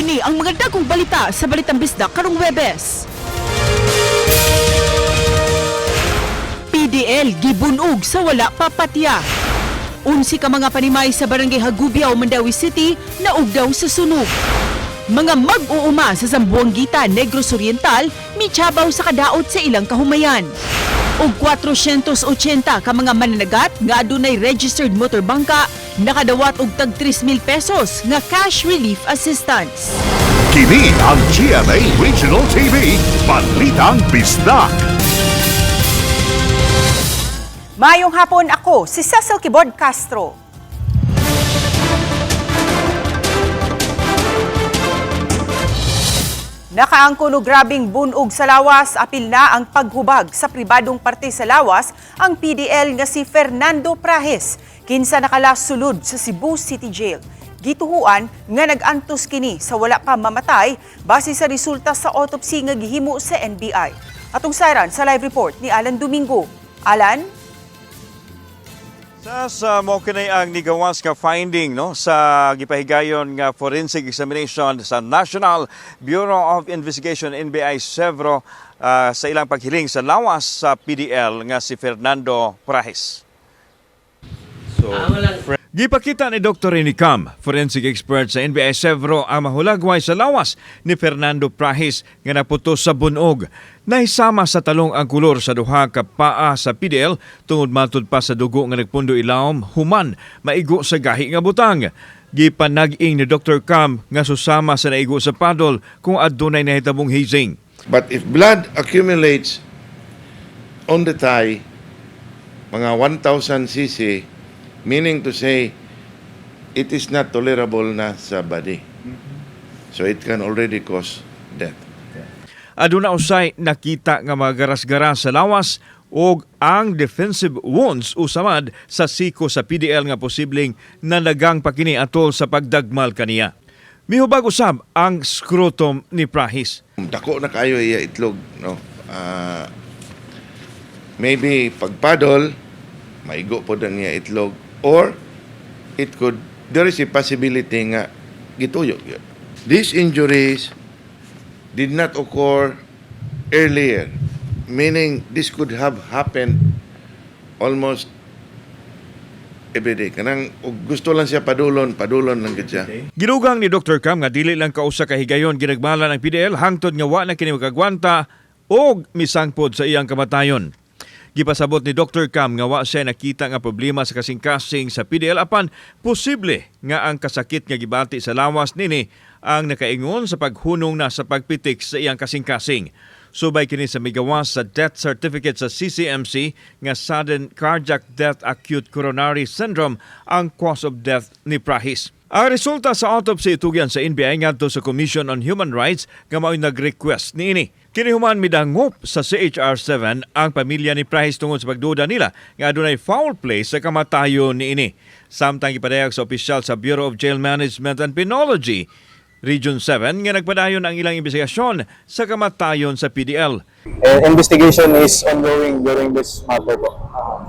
Kini ang mga dagong balita sa Balitang Bisdak karong Webes. PDL gibunog sa wala papatya. 11 ka mga panimay sa Barangay Hagubiao, Mandaue City naugdaw sa sunog. Mga mag-uuma sa Zamboanguita, Negros Oriental, michabaw sa kadaot sa ilang kahumayan. Og 480 ka mga mananagat nga adunay registered motor bangka nakadawat og tag 3,000 pesos nga cash relief assistance. Kini ang GMA Regional TV, Balitang Bisdak. Mayong hapon, ako si Cecil Kibod Castro. Nakaangkon og grabing bunog sa lawas, apil na ang paghubag sa pribadong parte sa lawas ang PDL nga si Fernando Prahes, kinsa nakalasulod sa Cebu City Jail. Gituhuan nga nag-antos kini sa wala pa mamatay base sa resulta sa autopsy nga gihimo sa NBI. Atong sayran sa live report ni Alan Domingo. Alan? Sa mao kini ang nigawas nga finding, no, sa gipahigayon nga forensic examination sa National Bureau of Investigation, NBI Sevro, sa ilang paghiling sa lawas sa PDL nga si Fernando Prahes. Gipakita ni Dr. Rene Cam, forensic expert sa NBI Sevro, ang mahulagway sa lawas ni Fernando Prahis nga naputo sa bunog. Nahisama sa talong ang kolor sa duha ka paa sa PDL tungod matud pa sa dugo nga nagpundo ilawom human maigo sa gahi nga butang. Gipanag-ing ni Dr. Cam nga susama sa naigo sa padol kung adunay nahitabong hazing. But if blood accumulates on the thigh, mga 1,000 cc, meaning to say, it is not tolerable na sa body. So it can already cause death. Aduna usay nakita nga mga garas-garas sa lawas og ang defensive wounds o samad sa siko sa PDL nga posibleng nanagang pa kini atol sa pagdagmal kaniya. Mihubag usab ang scrotum ni Prahis. Dako na kayo iya itlog, no? Maybe pagpadol, maigo po ang iya itlog or it could there is a possibility nga gituyo gyud. These injuries did not occur earlier, meaning this could have happened almost every day. Kanang og gusto lang siya padulon, padulon lang gid siya. Gidugang ni Dr. Cam nga dili lang kausa ka higayon ginagmalan ang PDL hangtod nga wa na kini makagwanta og misangpod sa iyang kamatayon. Gipasabot ni Dr. Cam nga wa siya nakita nga problema sa kasing-kasing sa PDL apan posible nga ang kasakit nga gibati sa lawas nini ang nakaingon sa paghunong na sa pagpitik sa iyang kasing-kasing. Subay kini sa migawas sa death certificate sa CCMC nga sudden cardiac death acute coronary syndrome ang cause of death ni Prahis. Ang resulta sa autopsy itugyan sa NBI ngadto sa Commission on Human Rights nga mao'y nag-request niini. Kini human midangop sa CHR7 ang pamilya ni Prahis tungod sa pagduda nila nga adunay foul play sa kamatayon niini. Samtang gipadayag sa opisyal sa Bureau of Jail Management and Penology Region 7 nga nagpadayon ang ilang investigasyon sa kamatayon sa PDL. Investigation is ongoing during this matter po.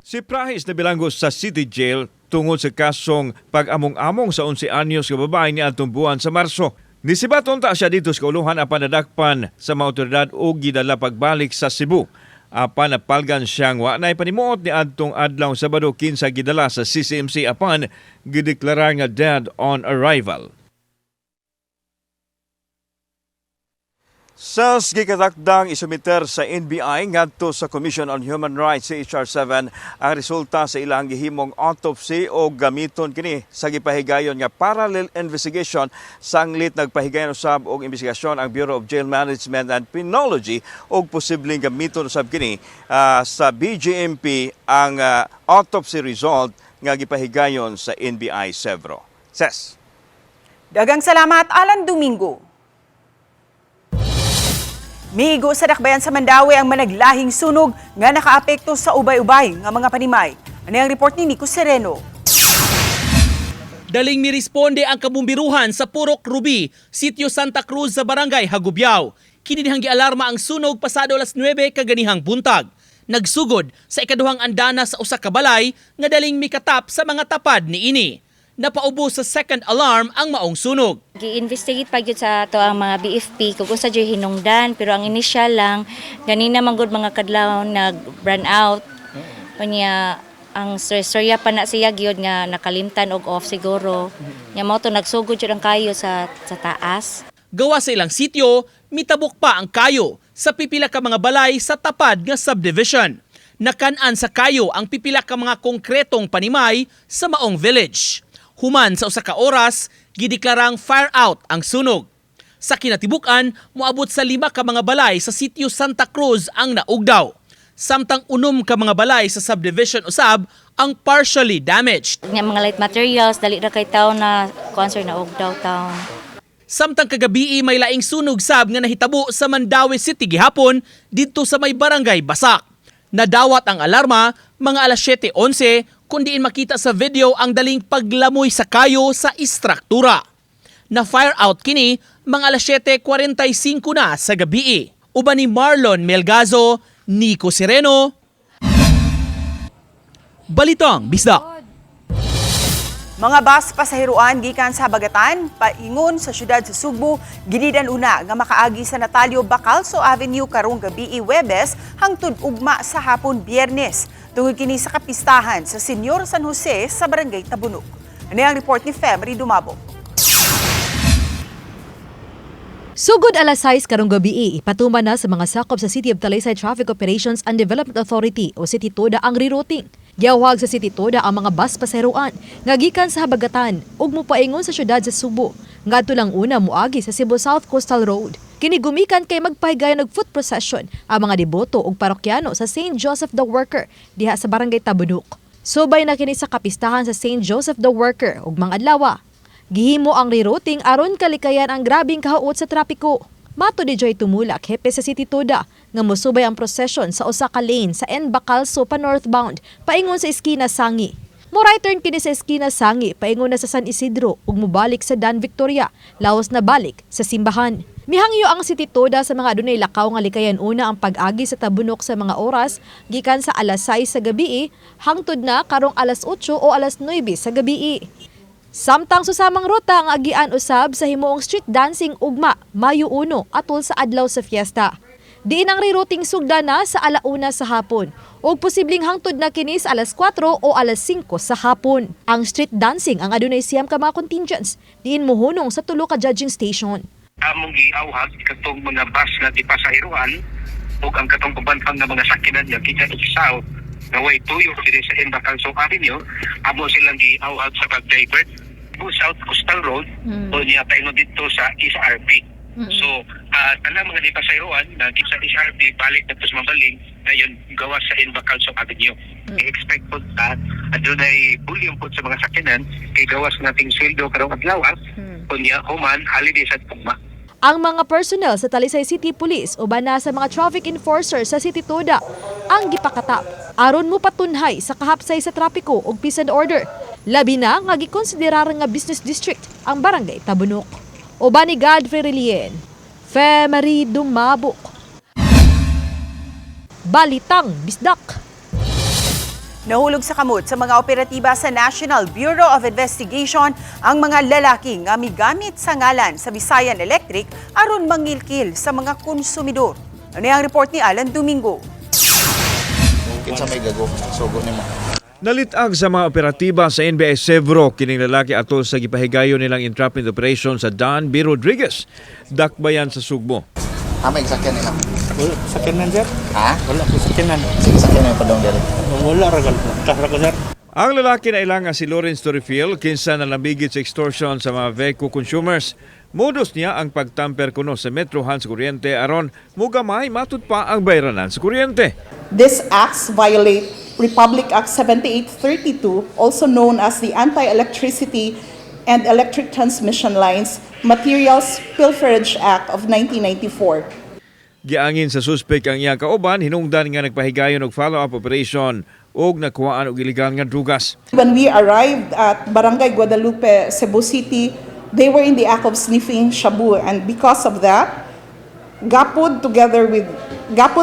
Si Prahis nabilanggo sa City Jail tungod sa kasong pag-among-among sa 11 anyos nga babae niadtong buwan sa Marso. Nisibat unta siya didto sa kauluhan apan nadakpan sa mga otoridad ug gidala pagbalik sa Cebu. Apan napalgan siyang wa nay panimuot ni adtong adlaw Sabado, kinsa gidala sa CCMC apan gideklarar nga dead on arrival. Sa gikatakdang isumiter sa NBI ngadto sa Commission on Human Rights, CHR7, ang resulta sa ilang gihimong autopsy o gamiton kini sa gipahigayon nga parallel investigation sanglit nagpahigayon usab og investigasyon ang Bureau of Jail Management and Penology og posibleng gamiton usab kini sa BJMP ang autopsy result nga gipahigayon sa NBI Sevro. Ses. Daghang salamat, Alan Domingo. Miigo sa dakbayan sa Mandaue ang managlahing sunog nga nakaapekto sa ubay-ubay nga mga panimay. Ano ang report ni Nico Sereno? Daling miresponde ang kabumbiruhan sa Purok Ruby, Sitio Santa Cruz sa Barangay Hagubiao. Kini dihang gialarma ang sunog pasado alas 9 kaganihang buntag. Nagsugod sa ikaduhang andana sa usa ka balay nga daling mikatap sa mga tapad niini. Napaubos sa second alarm ang maong sunog. Gi-investigate pa gyud sa ato ang mga BFP kung unsa gyud hinungdan, pero ang initial lang ganina man gud mga kadlaw nag run out. Unya ang storya pa na siya gyud nga nakalimtan og off siguro. Nya mao to nagsugod jud ang kayo sa taas. Gawa sa ilang sityo, mitabok pa ang kayo sa pipila ka mga balay sa tapad nga subdivision. Nakan-an sa kayo ang pipila ka mga konkretong panimay sa maong village. Human sa usa ka oras, gideklarang fire out ang sunog. Sa kinatibukan, moabot sa 5 ka mga balay sa sitio Santa Cruz ang naugdaw. Samtang 6 ka mga balay sa subdivision usab ang partially damaged. Nya mga light materials dali ra kay taon na concern na og daw taon. Samtang kagabii may laing sunog sab nga nahitabo sa Mandaue City gihapon didto sa may barangay Basak. Nadawat ang alarma mga alas 7:11 kung diin makita sa video ang daling paglamoy sa kayo sa istruktura. Na fire out kini mga alas 7:45 na sa gabii. Uban ni Marlon Melgazo, Nico Sereno. Balitang Bisdak. Mga bus pasaheroan gikan sa Bagatan, paingon sa syudad sa Sugbo, ginidan una nga makaagi sa Natalio Bacalso Avenue karong gabi Webes hangtod ugma sa hapon Biyernes. Tungod kini sa kapistahan sa Senyor San Jose sa Barangay Tabunok. Ano ang report ni Femry Dumabo? Sugod alas 6 karong gabi, ipatuman na sa mga sakop sa City of Talisay Traffic Operations and Development Authority o City TODA ang rerouting. Giawhag sa City TODA ang mga bus paseroan nga gikan sa Habagatan ug mopaingon sa syudad sa Subo. Ngadto lang una moagi sa Cebu South Coastal Road. Kini gumikan kay magpahigayon og foot procession ang mga deboto ug parokyano sa St. Joseph the Worker diha sa Barangay Tabunok. Subay na kini sa kapistahan sa St. Joseph the Worker ug mga adlaw. Gihimo ang rerouting aron kalikayan ang grabing kahuot sa trapiko. Mato ni Joy Tumulak, hepe sa City Toda, nga mosubay ang procession sa usa ka lane sa N. Bacalso pa northbound, paingon sa eskina Sangi. Mo right turn kini sa eskina Sangi, paingon na sa San Isidro ug mobalik sa Dan Victoria, laos na balik sa simbahan. Mihangyo ang City Toda sa mga adunay lakaw nga likayan una ang pag-agi sa Tabunok sa mga oras gikan sa alas 6 sa gabi hangtod na karong alas 8 o alas 9 sa gabi. Samtang susamang ruta ang agian usab sa himuong street dancing ugma Mayo 1 atol sa adlaw sa fiesta. Diin ang rerouting sugda na sa alauna sa hapon ug posibleng hangtod na kini sa alas 4 o alas 5 sa hapon. Ang street dancing ang adunay 9 ka mga contingents diin mohunong sa tulo ka judging station. Among giawhag katong mga bus nga gipasahiruan ug ang katong uban pang nga mga sakyanan nga gikan sa south nga way tuyo diri sa Embacalso Avenue, amo silang giawhag sa pag-divert Cebu South Coastal Road o niya paingon didto sa SRP. So, tanang mga gipasahiruan na sa SRP balik na sa Mambaling dayon gawas sa Embacalso Avenue. I-expect po ta adunay volume po sa mga sakyanan kay gawas nating sweldo karong adlaw unya human holiday sa tugma. Ang mga personnel sa Talisay City Police uban na sa mga traffic enforcer sa City Toda ang gipakatap aron mo patunhay sa kahapsay sa trapiko ug peace and order. Labi na nga gikonsiderar nga business district ang Barangay Tabunok. Uban ni Godfrey Relien, Femery Dumabok. Balitang Bisdak. Nahulog sa kamot sa mga operatiba sa National Bureau of Investigation ang mga lalaki nga migamit sa ngalan sa Visayan Electric aron mangilkil sa mga konsumidor. Ano ang report ni Alan Domingo? Kinsa may gago, sugo nimo. Nalitag sa mga operatiba sa NBI Sevro kining lalaki atol sa gipahigayon nilang entrapment operation sa Dan B. Rodriguez, dakbayan sa Sugbo. Ah, may sakyan nila. Wala sakyanan, sir. Ha? Wala ko sakyanan. Sige, sakyan na yung padong dere. Wala ragal. Kas ra ko, sir. Ang lalaki na ilang nga si Lawrence Torrefiel kinsa nalamigit sa extortion sa mga VECO consumers. Modus niya ang pagtamper kuno sa Metro Hans kuryente aron mugamay matud pa ang bayranan sa kuryente. These acts violate Republic Act 7832, also known as the Anti-Electricity and Electric Transmission Lines Materials Pilferage Act of 1994. Giangin sa suspek ang iyang kauban hinungdan nga nagpahigayon og follow-up operation ug nakuhaan og illegal nga drugas. When we arrived at Barangay Guadalupe, Cebu City, they were in the act of sniffing shabu, and because of that, Gapud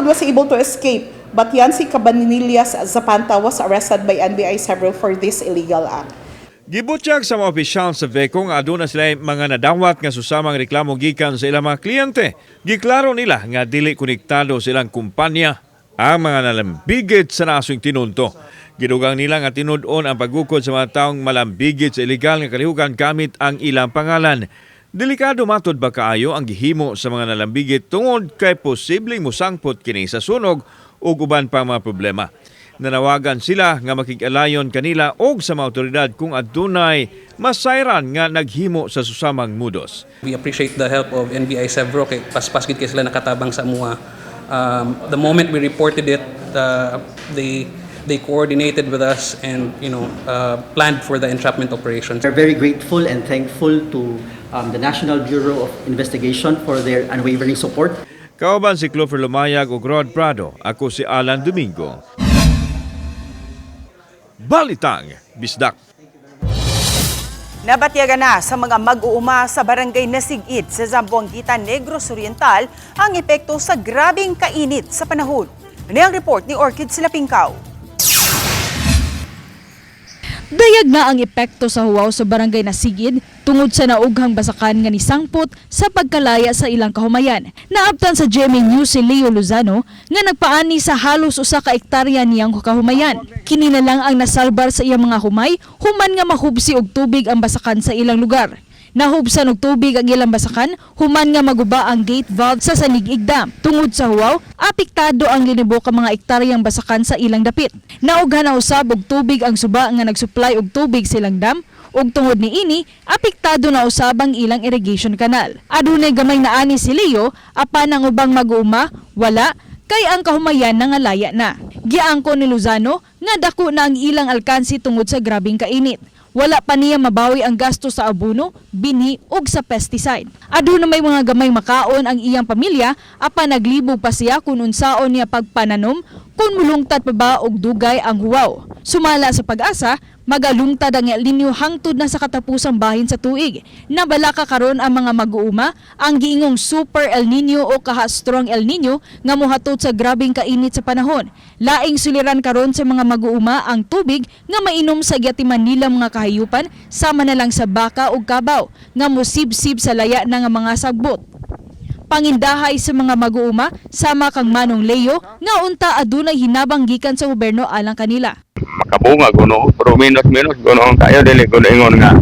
was able to escape, but Yancy Cabanillas Zapanta was arrested by NBI Cebu for this illegal act. Gibutyag sa mga opisyal sa VECO nga aduna sila mga nadawat nga susamang reklamo gikan sa ilang mga kliyente. Giklaro nila nga dili konektado sa ilang kumpanya ang mga nalambigit sa nasong tinunto. Gidugang nila nga tinud-on ang paggukod sa mga taong malambigit sa ilegal nga kalihukan gamit ang ilang pangalan. Delikado matod ba kaayo ang gihimo sa mga nalambigit tungod kay posibleng musangpot kini sa sunog ug uban pang mga problema. Nanawagan sila nga makig-alayon kanila og sa mga otoridad kung adunay masayran nga naghimo sa susamang mudos. We appreciate the help of NBI Sevro kay paspas gid kay sila nakatabang sa amua. The moment we reported it, they coordinated with us and planned for the entrapment operations. We're very grateful and thankful to the National Bureau of Investigation for their unwavering support. Kauban si Clover Lumayag ug Rod Prado. Ako si Alan Domingo. Balitang Bisdak. Nabatyagan na sa mga mag-uuma sa barangay Nasigid sa Zamboanguita, Negros Oriental ang epekto sa grabing kainit sa panahon. Ano ang report ni Orchid Silapingkaw? Dayag na ang epekto sa huwaw sa barangay Nasigid tungod sa naughang basakan nga nisangpot sa pagkalaya sa ilang kahumayan. Naabtan sa GMA News si Leo Lozano nga nagpaani sa halos 1 ka ektarya niyang kahumayan. Kini na lang ang nasalbar sa iyang mga humay human nga mahubsi og tubig ang basakan sa ilang lugar. Nahubsan og tubig ang ilang basakan human nga maguba ang gate valve sa Sanigig Dam. Tungod sa huwaw, apektado ang linibo ka mga ektaryang basakan sa ilang dapit. Naughan na usab og tubig ang suba nga nagsupply og tubig sa ilang dam ug tungod niini, apektado na usab ang ilang irrigation canal. Adunay gamay na ani si Leo apan ang ubang mag-uuma wala kay ang kahumayan nangalaya na. Giangko ni Lozano nga dako na ang ilang alkansi tungod sa grabing kainit. Wala pa niya mabawi ang gasto sa abono, binhi ug sa pesticide. Aduna may mga gamay makaon ang iyang pamilya apan naglibog pa siya kung unsaon niya pagpananom kung mulungtad pa ba og dugay ang huwaw. Sumala sa Pag-asa, magalungtad ang El Nino hangtod na sa katapusang bahin sa tuig. Nabalaka karon ang mga mag-uuma ang giingong Super El Nino o kaha Strong El Nino nga mohatod sa grabing kainit sa panahon. Laing suliran karon sa mga mag-uuma ang tubig nga mainom sa giatiman nila mga kahayupan sama na lang sa baka ug kabaw nga mosibsib sa laya na nga mga sagbot. Pangindahay sa mga mag-uuma sama kang Manong Leo nga unta adunay hinabang gikan sa gobyerno alang kanila. Makabunga kuno, pero minus minus kuno ang kayo, dili kuno ingon nga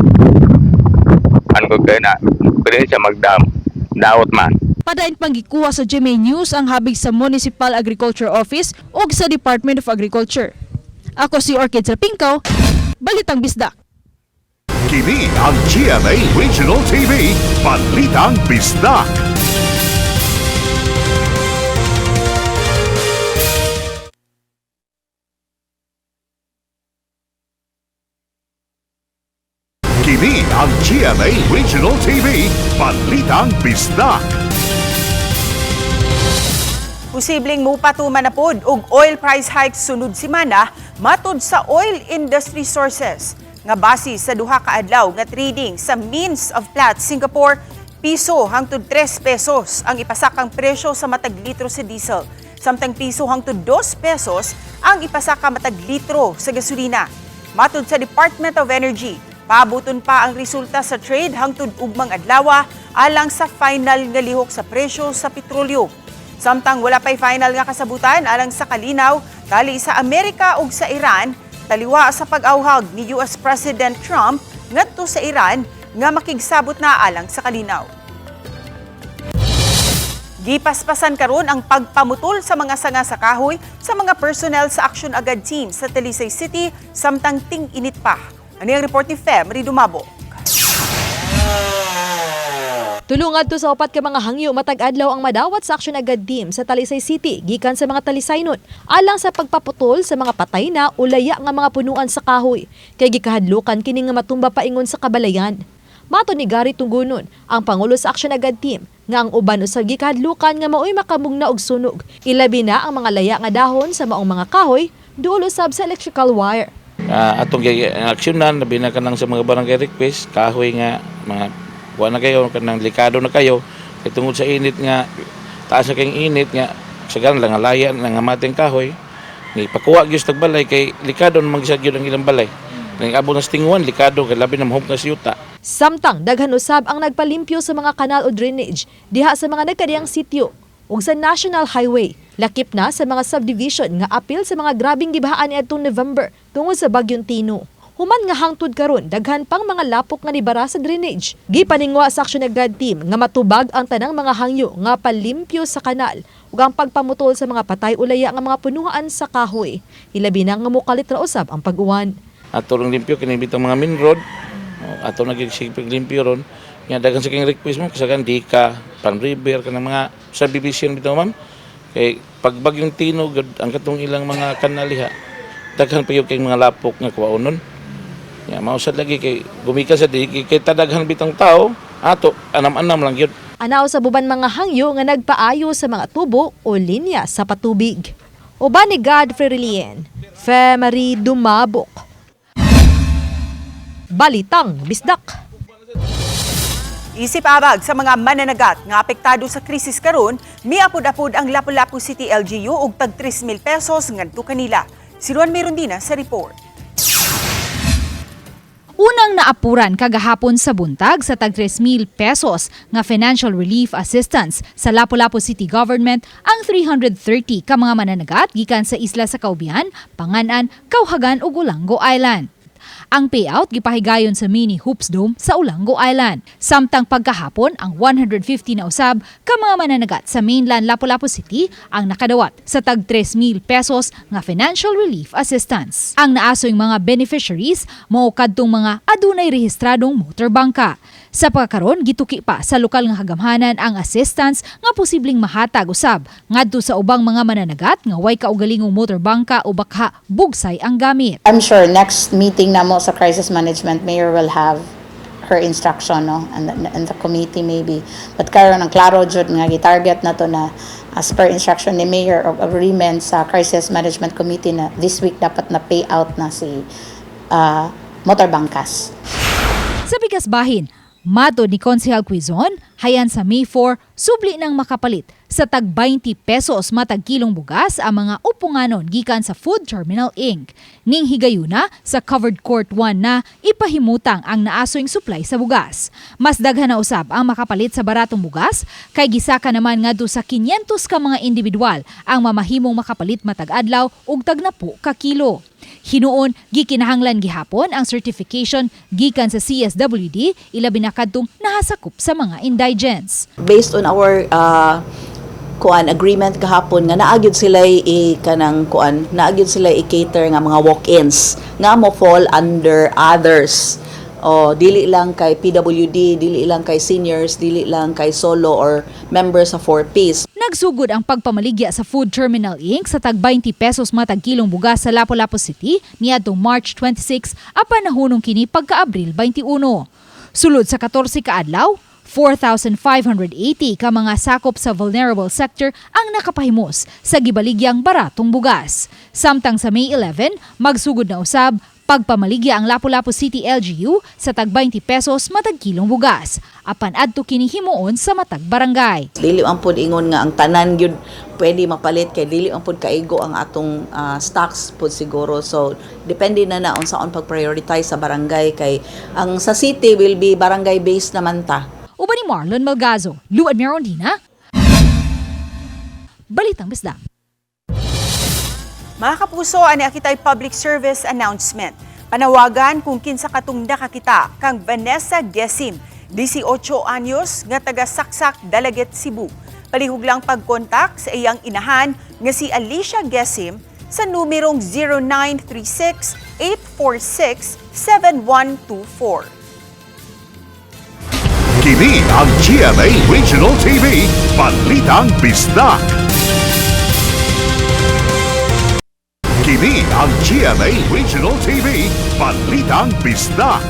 ano ko kay na pwede siya magdam daot man. Padayon pang gikuha sa GMA News ang habig sa Municipal Agriculture Office ug sa Department of Agriculture. Ako si Orchid Sapingkaw, Balitang Bisdak. Kini ang GMA Regional TV, Balitang Bisdak. Kini ang GMA Regional TV, Balitang Bisdak. Posibleng mupatuman na pod og oil price hike sunod semana matud sa oil industry sources. Nga base sa 2 ka adlaw nga trading sa means of Platts Singapore, piso hangtod 3 pesos ang ipasakang presyo sa matag litro sa diesel. Samtang piso hangtod 2 pesos ang ipasaka matag litro sa gasolina. Matud sa Department of Energy, paabuton pa ang resulta sa trade hangtod ugmang adlawa alang sa final nga lihok sa presyo sa petrolyo. Samtang wala pa'y final nga kasabutan alang sa kalinaw tali sa Amerika ug sa Iran, taliwa sa pag-awhag ni US President Trump ngadto sa Iran nga makigsabot na alang sa kalinaw. Gipaspasan karon ang pagpamutol sa mga sanga sa kahoy sa mga personnel sa Action Agad team sa Talisay City samtang ting-init pa. Ano ang report ni Fem Ridumabo? Tulo ngadto sa 4 ka mga hangyo matag adlaw ang madawat sa Action Agad team sa Talisay City gikan sa mga Talisaynon alang sa pagpaputol sa mga patay na o laya nga mga punuan sa kahoy kay gikahadlukan kini nga matumba paingon sa kabalayan. Mato ni Gary Tunggunon, ang pangulo sa Action Agad team, nga ang uban usab gikahadlukan nga maoy makamugna og sunog. Ilabi na ang mga laya nga dahon sa maong mga kahoy, duol usab sa electrical wire. Atong aksyonan labi na kanang sa mga barangay request kahoy nga mga wa na kayo, kanang likado na kayo kay tungod sa init nga taas na kayong init nga sagaran lang alaya nga mating kahoy ni pakuha gyud sa balay kay likado na magyud ang ilang balay. Ning abot na sa tinguan, likado kay labi na mahub nga sa yuta. Samtang daghan usab ang nagpalimpyo sa mga kanal o drainage diha sa mga nagkadiyang sitio ug sa National Highway. Lakip na sa mga subdivision nga apil sa mga grabeng gibahaan niadtong November tungod sa bagyong Tino. Human nga hangtod karon daghan pang mga lapok nga nibara sa drainage. Gipaningwa sa Aksyon Agad team nga matubag ang tanang mga hangyo nga palimpyo sa kanal ug ang pagpamutol sa mga patay ulaya nga mga punuhaan sa kahoy. Hilabi na nga mokalit ra usab ang pag-uwan. Ato rong limpyo kini bitang mga main road. O, ato na gyud limpyo ron. Nga daghan sa king request mo kasagan Dika, Pan River, kanang mga subdivision bitaw, ma'am. Kay pag bagyong Tino gud ang katong ilang mga kanal diha. Daghan pa gyud kay mga lapok nga kuwaonon. Ya mao sad lagi kay gumikan sa di kay tadaghan bitang tao ato anam-anam lang gyud. Anaw sa buban mga hangyo nga nagpaayo sa mga tubo o linya sa patubig. Uban ni Godfrey Relien, Fe Marie Dumabok. Balitang Bisdak. Isip abag sa mga mananagat nga apektado sa krisis karon, miapod-apod ang Lapu-Lapu City LGU og tag 3,000 pesos ngadto kanila. Si Ruan Merondina sa report. Unang naapuran kagahapon sa buntag sa tag 3,000 pesos nga financial relief assistance sa Lapu-Lapu City Government ang 330 ka mga mananagat gikan sa isla sa Caubian, Panganan, Kauhagan ug Olango Island. Ang payout gipahigayon sa Mini Hoops Dome sa Olango Island. Samtang pagkahapon, ang 150 na usab ka mga mananagat sa mainland Lapu-Lapu City ang nakadawat sa tag 3,000 pesos nga financial relief assistance. Ang naasoy mga beneficiaries mao kadtong mga adunay rehistradong motor bangka. Sa pagkakaron, gituki pa sa lokal nga kagamhanan ang assistance nga posibleng mahatag usab ngadto sa ubang mga mananagat nga way kaugalingong motor bangka o bakha bugsay ang gamit. I'm sure next meeting namo sa crisis management, mayor will have her instruction, no, and the committee maybe. But karon ang klaro jud nga gi-target na to na as per instruction ni mayor of agreement sa crisis management committee na this week dapat na pay out na si motor bangkas. Sa bigas bahin, matod ni Konsehal Quizon, hayan sa May 4, subli nang makapalit sa tag 20 pesos matag kilong bugas ang mga upunganon gikan sa Food Terminal Inc. Ning higayuna sa Covered Court 1 na ipahimutang ang naasoing supply sa bugas. Mas daghan na usab ang makapalit sa baratong bugas kay gisaka naman ngadto sa 500 ka mga individual ang mamahimong makapalit matag adlaw og tagnapo ka kilo. Hinuon, gikinahanglan gihapon ang certification gikan sa CSWD, ilabi na kadtong nahasakop sa mga indigents. Based on our kuan agreement gahapon nga naa gyud sila i kanang kuan, naa gyud sila i-cater nga mga walk-ins nga mo fall under others. O dili lang kay PWD, dili lang kay seniors, dili lang kay solo or members sa 4Ps. Nagsugod ang pagpamaligya sa Food Terminal Inc. sa tag 20 pesos matag kilong bugas sa Lapu-Lapu City niadtong March 26 apan nahunong kini pagka-Abril 21. Sulod sa 14 ka adlaw, 4,580 ka mga sakop sa vulnerable sector ang nakapahimos sa gibaligyang baratong bugas. Samtang sa May 11, magsugod na usab pagpamaligya ang Lapu-Lapu City LGU sa tag 20 pesos matag kilong bugas. Apan adto kini himuon sa matag barangay. Dili man pud ingon nga ang tanan gyud pwede mapalit kay dili man pud kaigo ang atong stocks pud siguro. So depende na na unsaon pag-prioritize sa barangay kay ang sa city will be barangay based naman ta. Uban ni Marlon Malgazo, Luan Merondina, Balitang Bisdak. Mga kapuso, ani kitay public service announcement. Panawagan kung kinsa katong nakakita kang Vanessa Gessim, 18 anyos nga taga Saksak, Dalaguete, Cebu. Palihog lang pagkontak sa iyang inahan nga si Alicia Gessim sa numerong 0936 846 7124. Kini ang GMA Regional TV, Balitang Bisdak. Kini ang GMA Regional TV, Balitang Bisdak.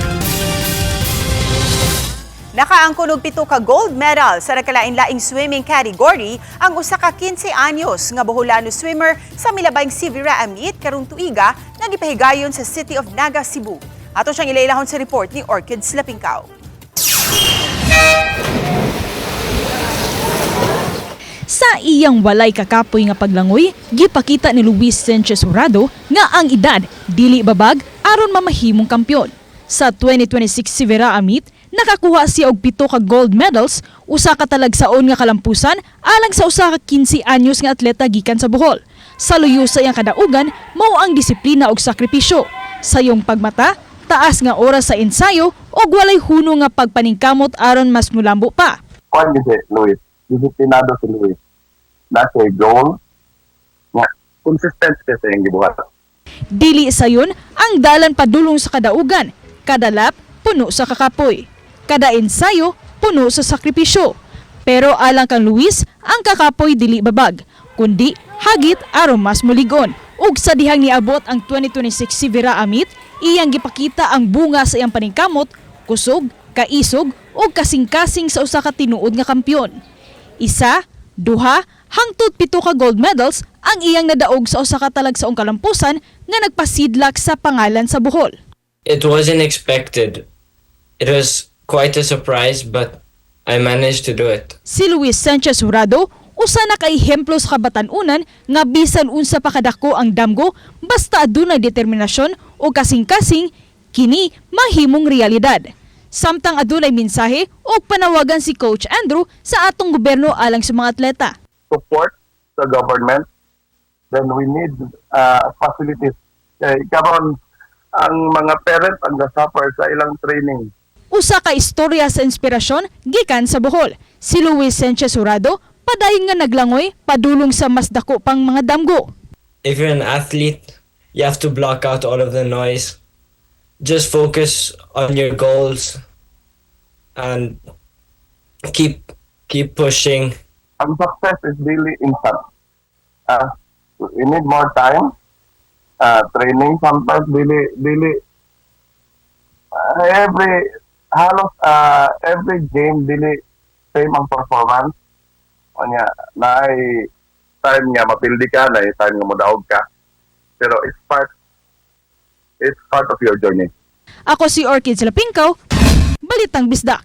Nakaangkon og 7 ka gold medal sa nagkalain-laing swimming category ang usa ka 15 anyos nga Boholano swimmer sa milabayng Civira Meet karong tuiga nga gipahigayon sa City of Naga, Cebu. Ato siyang ilailahon sa report ni Orchid Slapingkaw. Sa iyang walay kakapoy nga paglangoy, gipakita ni Luis Sanchez Jurado nga ang edad dili babag aron mamahimong kampyon. Sa 2026 Sivera Amit, nakakuha siya og 7 ka gold medals, usa ka talagsaon nga kalampusan alang sa usa ka 15 anyos nga atleta gikan sa Bohol. Sa luyo sa iyang kadaugan, mao ang disiplina ug sakripisyo. Sayong pagmata, taas nga oras sa ensayo ug walay huno nga pagpaningkamot aron mas mulambo pa. Kuan si Luis, disiplinado si Luis. Nasa goal, nga consistent siya sa iyang gibuhat. Dili sayon ang dalan padulong sa kadaugan. Kada lap, puno sa kakapoy. Kada ensayo, puno sa sakripisyo. Pero alang kang Luis, ang kakapoy dili babag, kundi hagit aron mas muligon. Ug sa dihang niabot ang 2026 Sivera Amit, iyang gipakita ang bunga sa iyang paningkamot, kusog, kaisog ug kasing-kasing sa usa ka tinuod nga kampyon. 1, 2, hangtod 7 ka gold medals ang iyang nadaog sa usa ka talagsaong kalampusan nga nagpasidlak sa pangalan sa Bohol. It wasn't expected. It was quite a surprise, but I managed to do it. Si Luis Sanchez Jurado, usa na ka ehemplo sa kabatan-unan nga bisan unsa pa kadako ang damgo basta adunay determinasyon o kasing-kasing kini mahimong realidad. Samtang adunay mensahe o panawagan si Coach Andrew sa atong gobyerno alang sa mga atleta. Support sa government, then we need facilities. Kay karon ang mga parents ang gasuffer sa ilang training. Usa ka istorya sa inspirasyon gikan sa Bohol. Si Luis Sanchez Jurado padayon nga naglangoy padulong sa mas dako pang mga damgo. If you're an athlete, you have to block out all of the noise. Just focus on your goals and keep pushing. Ang success is really instant. You need more time, training sometimes dili dili every halos every game dili same ang performance. Unya naay time nga mapildi ka, naay time nga modaog ka. Pero it's part of your journey. Ako si Orchids Lapingkaw, Balitang Bisdak.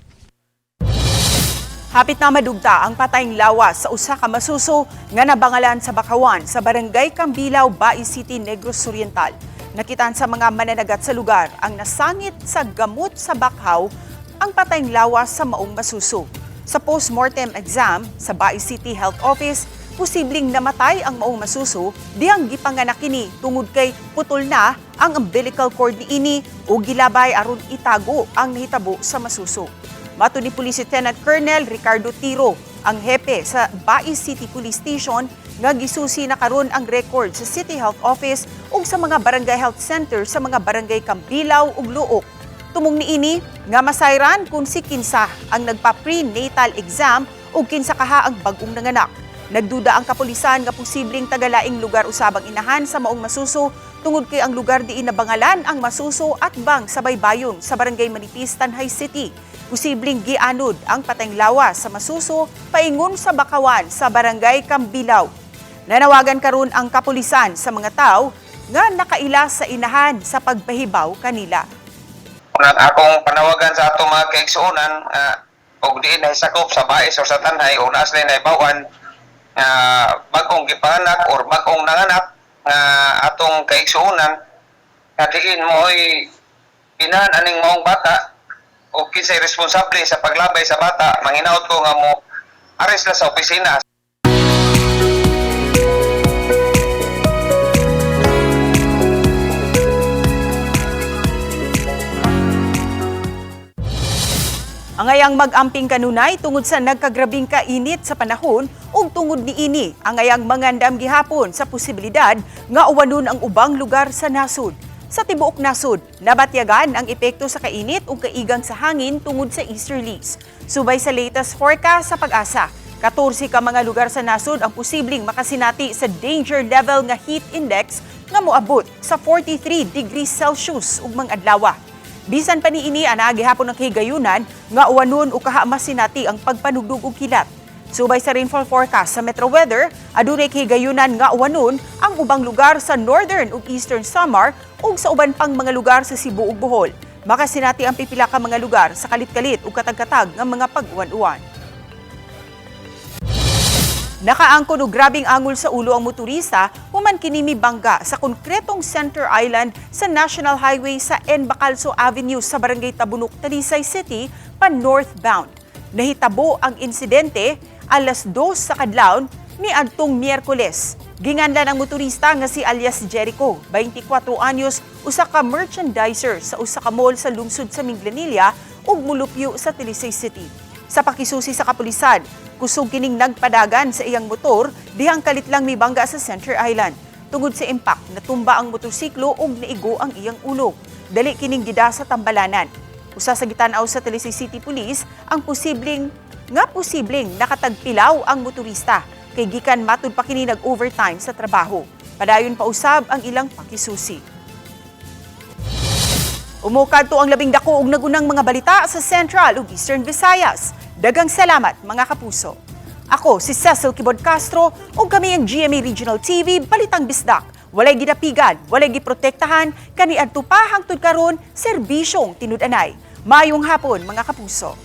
Hapit na madugta ang patayng lawas sa usa ka masuso nga nabangalan sa Bakawan sa Barangay Cambilao, Bais City, Negros Oriental. Nakitaan sa mga mananagat sa lugar ang nasangit sa gamot sa bakhaw ang patayng lawas sa maong masuso. Sa post-mortem exam sa Bais City Health Office, posibleng namatay ang maong masuso dihang gipanganak kini tungod kay putol na ang umbilical cord niini o gilabay aron itago ang nahitabo sa masuso. Matud ni Police Lieutenant Colonel Ricardo Tiro, ang hepe sa Bais City Police Station, nga gisusi na karon ang record sa City Health Office ug sa mga barangay health center sa mga barangay Cambilao ug Luok. Tumong niini nga masayran kung si kinsa ang nagpa-prenatal exam ug kinsa kaha ang bag-ong nanganak. Nagduda ang kapulisan nga posibleng tagalaing lugar usab ang inahan sa maong masuso tungod kay ang lugar diin nabangalan ang masuso at bang sa baybayon sa barangay Manipis, Tanjay City. Posibleng gianod ang patayng lawas sa masuso paingon sa Bakawan sa barangay Cambilao. Nanawagan karon ang kapulisan sa mga tao nga nakaila sa inahan sa pagpahibaw kanila. Unang akong panawagan sa atong mga kaigsuonan nga og diin ay sakop sa Bais or sa Tanjay o naa sila nahibaw-an nga bag-ong gipanganak or bag-ong nanganak nga atong kaigsuonan nga diin mo'y inahan aning maong bata o kinsay responsable sa paglabay sa bata, manghinaot ko nga mo ares la sa opisina. Angayang mag-amping kanunay tungod sa nagkagrabing kainit sa panahon ug tungod niini angayang mangandam gihapon sa posibilidad nga uwanon ang ubang lugar sa nasod. Sa tibuok nasod, nabatyagan ang epekto sa kainit ug kaigang sa hangin tungod sa easterlies. Subay sa latest forecast sa Pag-asa, 14 ka mga lugar sa nasod ang posibleng makasinati sa danger level nga heat index nga moabot sa 43 degrees Celsius ug mga adlaw. Bisan pa niini ana gihapon ang kahigayunan nga uwanon o kaha masinati ang pagpanugdog og kilat. Subay sa rainfall forecast sa Metro Weather, adunay kahigayunan nga uwanon ang ubang lugar sa northern ug eastern Samar ug sa uban pang mga lugar sa Cebu ug Bohol. Makasinati ang pipila ka mga lugar sa kalit-kalit ug katag-katag nga mga pag-uwan-uwan. Nakaangkon og grabeng angol sa ulo ang motorista human kini mibangga sa konkretong center island sa National Highway sa N. Bacalso Avenue sa Barangay Tabunok, Talisay City pa northbound. Nahitabo ang insidente alas 2 sa kadlawon ni adtong Miyerkules. Ginganlan ang motorista nga si alias Jericho, 24 anyos, usa ka merchandiser sa usa ka mall sa lungsod sa Minglanilla ug mulupyo sa Talisay City. Sa pakisusi sa kapulisan, kusog kining nagpadagan sa iyang motor dihang kalit lang mibangga sa Center Island. Tungod sa impact, natumba ang motorsiklo ug naigo ang iyang ulo. Dali kining gida sa tambalanan. Usa sa gitan-aw sa Talisay City Police ang posibleng nakatagpilaw ang motorista kay gikan matud pa kini nag-overtime sa trabaho. Padayon pa usab ang ilang pakisusi. Umukad to ang labing dako og nagunang mga balita sa Central ug Eastern Visayas. Daghang salamat, mga kapuso. Ako si Cecil Kibod Castro ug kami ang GMA Regional TV Balitang Bisdak. Walay gidapigan, walay giprotektahan, kaniadto pa hangtod karon serbisyong tinud-anay. Maayong hapon, mga kapuso.